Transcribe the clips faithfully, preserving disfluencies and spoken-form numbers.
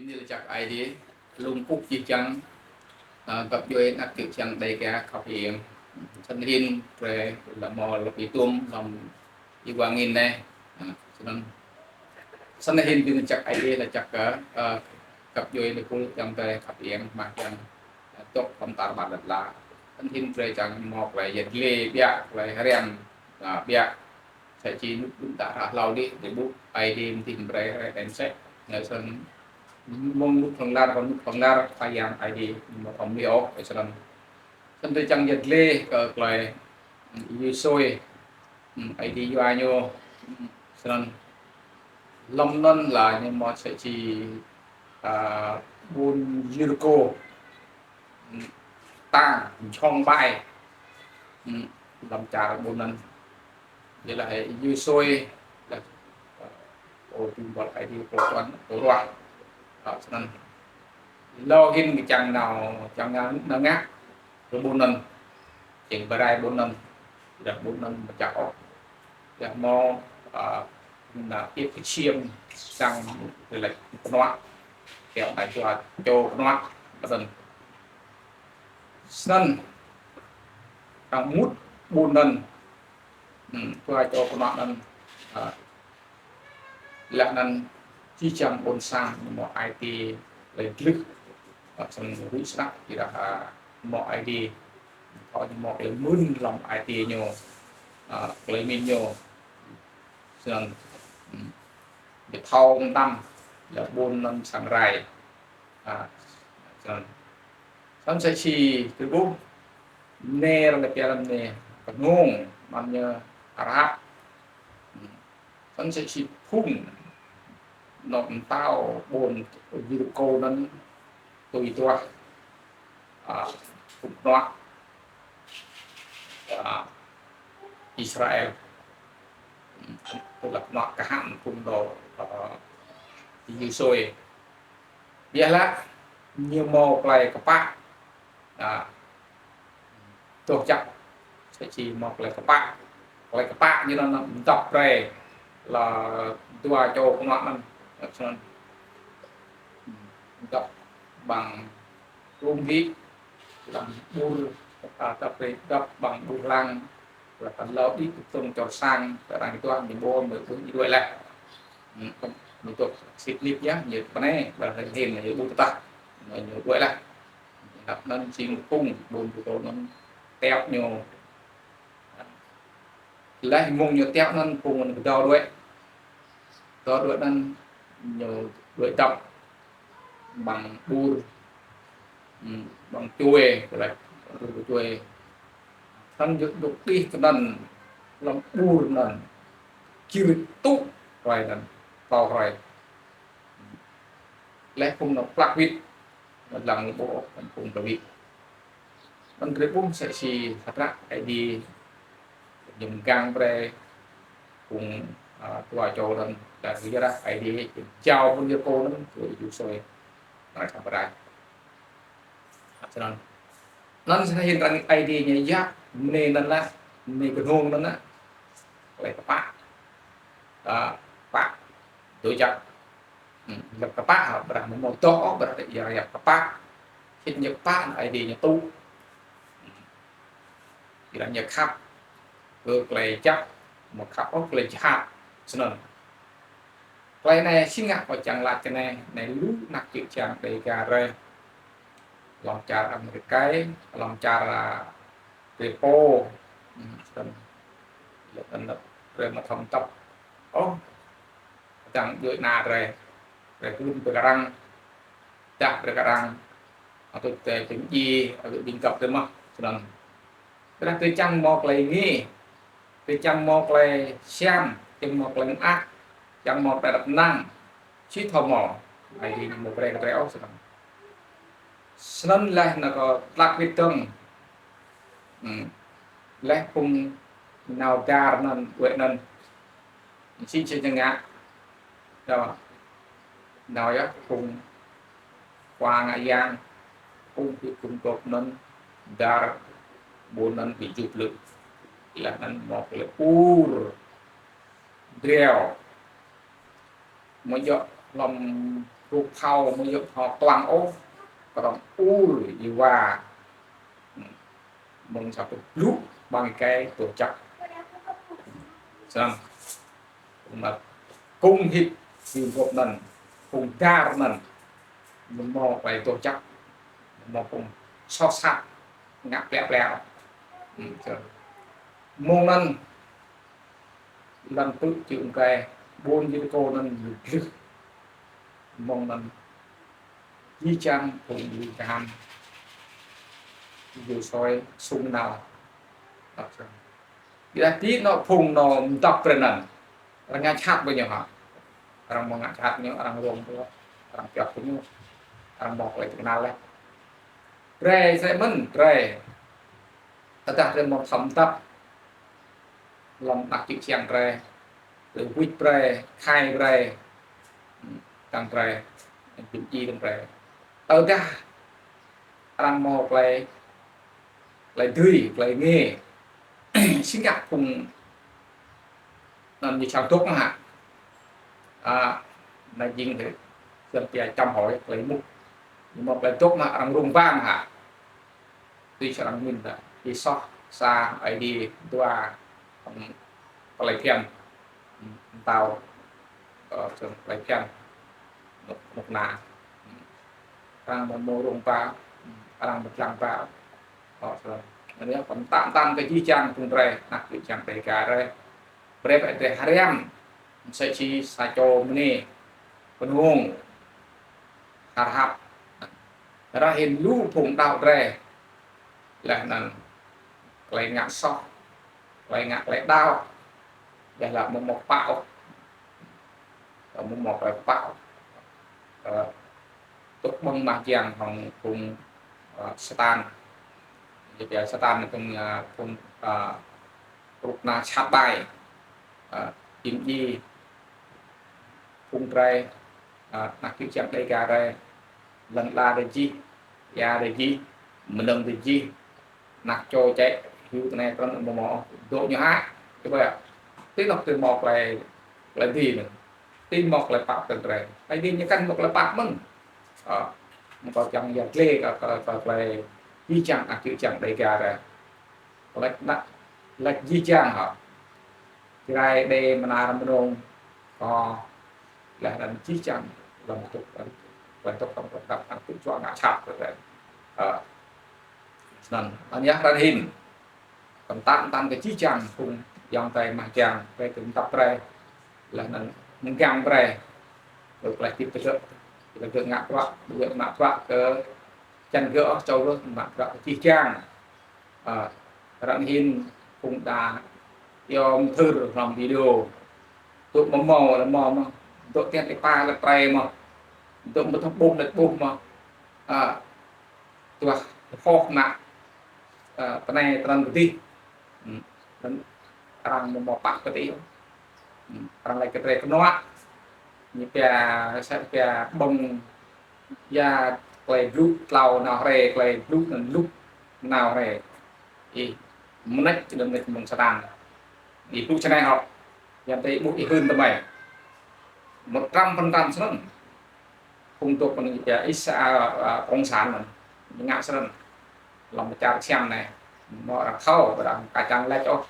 Anei lač jăk Aê Diê, lŏ kkuh jih jang, a, găp djuê anak čư̆ čhiăng Dêga khăp hing. Snăn hĭn brei lŏ mâo lŏ bi tuôm hlăm êwa angĭn anei. A, snăn, snăn hĭn bi lač jăk Aê Diê lač jăk kơ, a, găp djuê lŏ kkuh jang drei khăp hing, mah jang, a, dôk hlăm tar ƀar lăn ala. Snăn hĭn brei čiăng mâo klei yăl dliê ƀiă, klei hriăm, a, ƀiă. Msĕ si ênuk đưm đă hră hlâo dih, drei ƀuh Aê Diê mđing brei hriê anei msĕ. Snăn, mơ̆ng ênuk hlŏng lar, ênuk hlŏng lar, Khua Yang Aê Diê amâo thâo mlih ôh, snăn. Snăn drei čiăng yăl dliê kơ klei, Yêsu, Aê Diê yua ñu, snăn. Hlăm anăn lač ñu mâo msĕ si, a, ƀuôn Yêrikô, tang, jhŏng ƀai, hlăm čar ƀuôn anăn. Ñu lač Yêsu, lač, ô, jing băl Aê Diê pô tuăn, pô ruah. A, snăn. Lŏ hĭn kơ čiăng nao, čiăng nao, nao ngă kơ ƀuôn anăn. Čiăng bi rai ƀuôn anăn. Dah ƀuôn anăn amâo jăk ôh. Dah mâo, a, na iêp kčiêm sang lĕ knuă. Kiăng na čuă čô knuă. Snăn. Snăn. Arăng mŭt ƀuôn anăn. Hmm, čuă čô knuă anăn. A, leh anăn jih jang ƀuôn sang mâo ai tiê klei dlưh. A, snăn rŭ snăk ƀiădah, a, mâo Aê Diê. Thâo ñu mâo klei mưn hlăm ai tiê ñu. A, klei mĭn ñu. Snăn, hmm, bi thâo mtam, leh ƀuôn anăn srăng rai. A, snăn. Snăn msĕ si drei ƀuh, mniê arăng pia lăm mniê, knhông, mơ̆ng ñu ară. Snăn msĕ si phung, anôk mtao ƀuôn Yêrikô anăn, tui duah, a, phung knuă, a, Israel. Tui duah knuă kahan phung dô, a, Yêsu. Ƀiădah, ñu mâo klei kpă. A, doh jăk, msĕ si mâo klei kpă. Klei kpă ñu anăn mdăp brei leh dua čô knuă anăn. Snăn. Mdăp ƀăng klŭng dih, hlăm ƀur, a, dăp brei dăp ƀăng ƀur lăng, leh anăn lŏ dih kơ tông čŏr sang, kơ arăng duah ñu ƀuh, ñu ƀuh ñu đuĕ leh. Hmm, ñu dôk sĭt nik yơh, ñu pnê, ƀiădah hĭn ñu ƀuh tah, ñu đuĕ leh. Hlăk anăn jing phung ƀuôn Yêrikô anăn tiŏ ñu. Leh mơ̆ng ñu tiŏ anăn phung anăn kdâo đuĕ. Kdâo đuĕ anăn ñu đuĕ dăp ƀăng ƀur, hmm, ƀăng čuê, leh ƀăng čuê. Snăn ñu dôk dih tinăn hlăm ƀur anăn. Čir tŭ klei anăn, tâo hruê. Leh phung anăn plăk wĭt, lăng lŏ ƀuh phung plăk wĭt. Anăn drei ƀuh msĕ si hdră Aê Diê ñu mgang brei phung, a, dua čô anăn, leh ƀiădah Aê Diê jao ƀuôn Yêrikô anăn kơ Yêsu. Arăng srăng bi rai. Snăn. Anăn snăn hĭn arăng Aê Diê ñu yap, mniê anăn leh, mniê knhông anăn leh. Klei kpă. A, kpă. Doh jăk. Hmm, yap kpă, ƀiădah amâo mâo doh, ƀiădah yap, yap kpă. Hĭn ñu kpă, Aê Diê ñu tŭ. Hmm. Ƀiădah ñu khăp kơ klei jăk, amâo khăp ôh klei jhat. Snăn. Klei anei si ngă kâo čiăng lač kơ anei, anei lu anak čư̆ čhiăng Dêga drei. Hlăm čar Amêrik, hlăm čar, a, drei pô. Hmm, snăn. Leh anăn drei amâo thâo mtăp ôh. Hdơ̆ng djuê ana drei. Drei hưn brei kơ arăng. Dah brei kơ arăng. Atŭt drei bi mdjiê, atŭt bi mgăp drei mơh. Snăn. Ƀiădah drei čiăng mâo klei êngiê. Drei čiăng mâo klei siam, čiăng mâo klei mơak, čiăng mâo klei êđăp ênang. Si thâo mâo, Aê Diê ñu amâo brei kơ drei ôh snăn. Snăn leh anăn kâo tlăk wĭt dơ̆ng. Hmm. Leh phung nao dar anăn, wĕ anăn. Si si ngă. Dôk. Nao yơh phung khua ngă yang, phung bi kŭm dôk anăn, dar ƀuôn anăn bi jŭp lư̆. Leh anăn mâo klei ur. Driâo. Amâo djŏ hlăm Ruk phao mơ yơk hŏ tuang ôh, krŏng ur êwa. Mơ̆ng sa pơk blŭ ƀăng êkei tuh čăk. Snăn, mă kŭng hĭt ti gŏp anăn, kŭng dar anăn, mâo klei tuh čăk, mâo kŭng soh sat, ngă pliă pliă. Mơ̆ng anăn, lăn pưk čư̆ mkai, ƀuôn Yêrikô anăn ñu dlưh. Mơ̆ng anăn, jih jang phung Abraham, Yôsuê sung nao. Ƀiădah ti anôk phung anôk mdăp brei anăn, arăng ngă jhat ƀơi ñu hă. Arăng mâo ngă jhat ñu, arăng rông ƀuh, arăng pioh kơ ñu, arăng mâo klei tơknal leh. Brei, sĕ mơ̆n, brei. Tơdah drei mâo thâo mdăp hlăm anak čư̆ čiăng drei, drei wĭt brei, khai brei, hm, čiăng drei, čiăng djiê čiăng drei. Tơdah arăng mâo klei, klei dưi, klei ngê, si ngă phung anăn ñu čiăng dôk mơh hă. A, anei jing hĕ, snăn pia čăm hŏi klei mŭt. Ñu mâo klei dôk mơh arăng rông ƀăng hă. Tui si arăng mĭn dah, ti soh sa Aê Diê dua, hm, klei bhiăn, hm, mtao, ơ, snăn klei bhiăn, nuk, nuk na. Hm. Arăng mâo mâo rông ba, hm, arăng mâo dlăng ba. Ơ, snăn. Anei yơh, kăm mtă mtăn kơ jih jang phung drei, anak čư̆ čiăng Dêga drei. Brei ƀiă drei hriăm, msĕ si sa čô mniê, knông, hăp hăp. Arăng hĭn lu phung đăo drei. Leh anăn klei ngă soh, klei ngă klei đăo. Leh lă mâo mâo pă ôh. Mâo mâo klei pă ôh. Ơ, tŭk ƀơ̆ng mah jiăng hŏng phung, ơ, Satan. Ñu pia Satan phung, ơ, phung, ơ, rup na sat ƀai, ơ, im i, phung drei, ơ, anak čư̆ čiăng Dêga drei, lăn ala drei jih, êa drei jih, mnơ̆ng drei jih, anak čô čĕ, hiu tinei trăn mâo mâo, dôk ñu hă, čuba, ti anôk ti mâo klei, klei dưi anăn, ti mâo klei pap kơ drei, Aê Diê ñu kăn mâo klei pap mơ̆n. Ơ, mâo kâo čiăng yăl dliê kơ, kơ, kơ klei jih jang anak čư̆ čiăng Dêga drei. Lač na, lač jih jang hă. Jrai Êđê Mnar Mnông, ơ, leh anăn jih jang hlăm tŭk, hlăm tŭk, hlăm tŭk, hlăm tŭk, hlăm tŭk čuă ngă jhat kơ drei. Ơ, snăn, anăn yơh arăng hĭn. Kăm mtă mtăn kơ jih jang phung ayŏng adei mah jiăng, brei kơ mdăp brei. Leh anăn mgang brei. Kơ klei hdĭp kơ gơ̆, kơ gơ̆ ngă bruă, kơ gơ̆ mă bruă kơ čăn gơ̆ ôh, čô gơ̆ mă bruă kơ jih jang. Ơ, arăng hĭn phung đa yom thơr hlăm video. Tŭ mâo mâo leh mâo mơh. Tŭ tian êpa leh prei mơh. Tŭ mâo thâo ƀuh leh ƀuh mơh. Ơ, tuah hoh mă, ơ, tinei trăn kơ dih. Hm, arăng mâo mâo pă kơ dih. Hm, arăng lač kơ drei knuă. Ñu pia, sa pia ƀơ̆ng ya klei blŭ tlâo nao hriê, klei blŭ anăn luh nao hriê. Ih, mnêč, mnêč mơ̆ng Satan. Ih blŭ snei hŏ. Yang tei ƀuh ih hưn tơmei. Một trăm phần trăm snăn. Phung dôk anăn pia ih sa, a, a, cộng sản anăn. Ngă snăn. Hlăm čar Siam anei. Mâo arăng thâo, arăng kčăng lač ôh.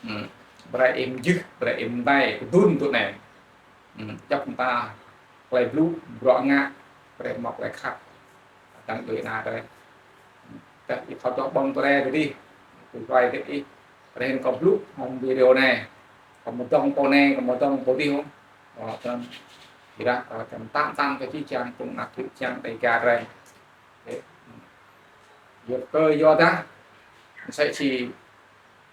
Hm. Brei ih mjưh, brei ih mdei, kdŭn tŭ anei. Hm. Djăp mta klei blŭ, bruă ngă, brei mâo klei khăp. Dăng dui na drei. Tơdah ih thâo dôk ƀơ̆ng brei kơ dih. Tui klei kơ ih. Brei hĭn kâo blŭ hŏng video anei. Kâo mdơ̆ng pô anei, kâo mdơ̆ng pô dih hŏng. Ơ, tăm. Ƀiădah, ơ, tăm mtă mtăn kơ jih jang phung anak čư̆ čiăng Dêga drei. Ơ, yua kơ yua dah. Msĕ si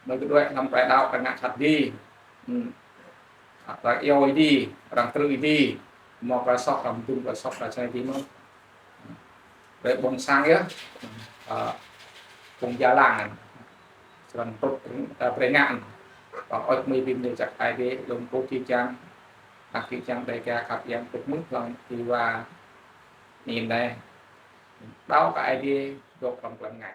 Mơ̆ng kơ đuĕ hlăm klei đăo arăng ngă jhat dih. Hm. Arăng iêu dih, arăng krư̆ dih. Mâo klei soh, arăng mdŭm klei soh, klei snei dih mơh. Brei ƀuôn sang yơh. Ơ, phung Gia Lang anăn. Srăng tŭk, ơ, brei ngă anăn. Ơ, ôč mui bi mni jăk Aê Diê, lŏ kơ jih jang. Anak čư̆ čiăng Dêga khăp yang tŭk mưh hlăm ti wa anei. Đăo kơ Aê Diê, dôk hlăm klei ngă.